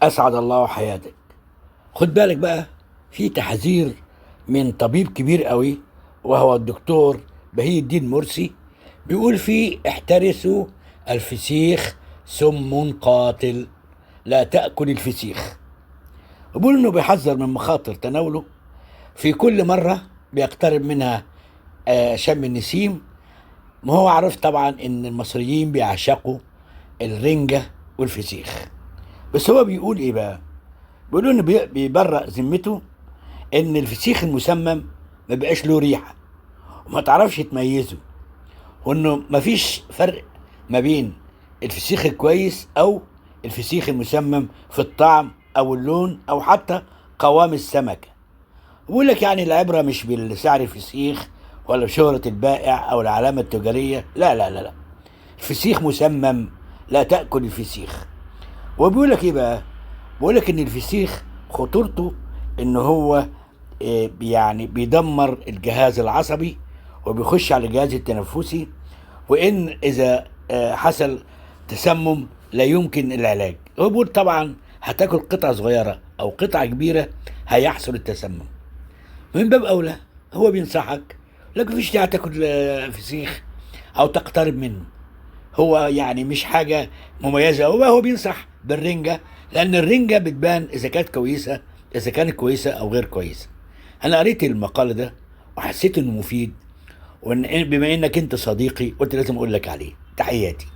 أسعد الله حياتك. خد بالك بقى، في تحذير من طبيب كبير قوي وهو الدكتور بهي الدين مرسي، بيقول فيه احترسوا الفسيخ، سم قاتل، لا تأكل الفسيخ. وبيقول انه بيحذر من مخاطر تناوله في كل مرة بيقترب منها شم النسيم. ما هو عارف طبعا ان المصريين بيعشقوا الرنجة والفسيخ، بس هو بيقول ايه بقى؟ بيقولوا انه بيبرأ ذمته ان الفسيخ المسمم ما بقاش له ريحة وما تعرفش تميزه، وانه ما فيش فرق ما بين الفسيخ الكويس او الفسيخ المسمم في الطعم او اللون او حتى قوام السمكة. بيقول لك يعني العبرة مش بالسعر الفسيخ ولا بشهرة البائع او العلامة التجارية، لا لا لا لا، الفسيخ مسمم، لا تأكل الفسيخ. وبيقول لك ايه بقى؟ بيقول لك ان الفسيخ خطورته ان هو بيدمر الجهاز العصبي وبيخش على الجهاز التنفسي، وان اذا حصل تسمم لا يمكن العلاج. هو بيقول طبعا هتاكل قطعة صغيرة او قطعة كبيرة هيحصل التسمم. من باب اولى هو بينصحك لكن مفيش داعي تاكل فسيخ او تقترب منه، هو مش حاجة مميزة. هو بينصح بالرنجة لأن الرنجة بتبان إذا كانت كويسة أو غير كويسة. أنا قريت المقال ده وحسيت إنه مفيد، وإن بما إنك أنت صديقي قلت لازم أقول لك عليه. تحياتي.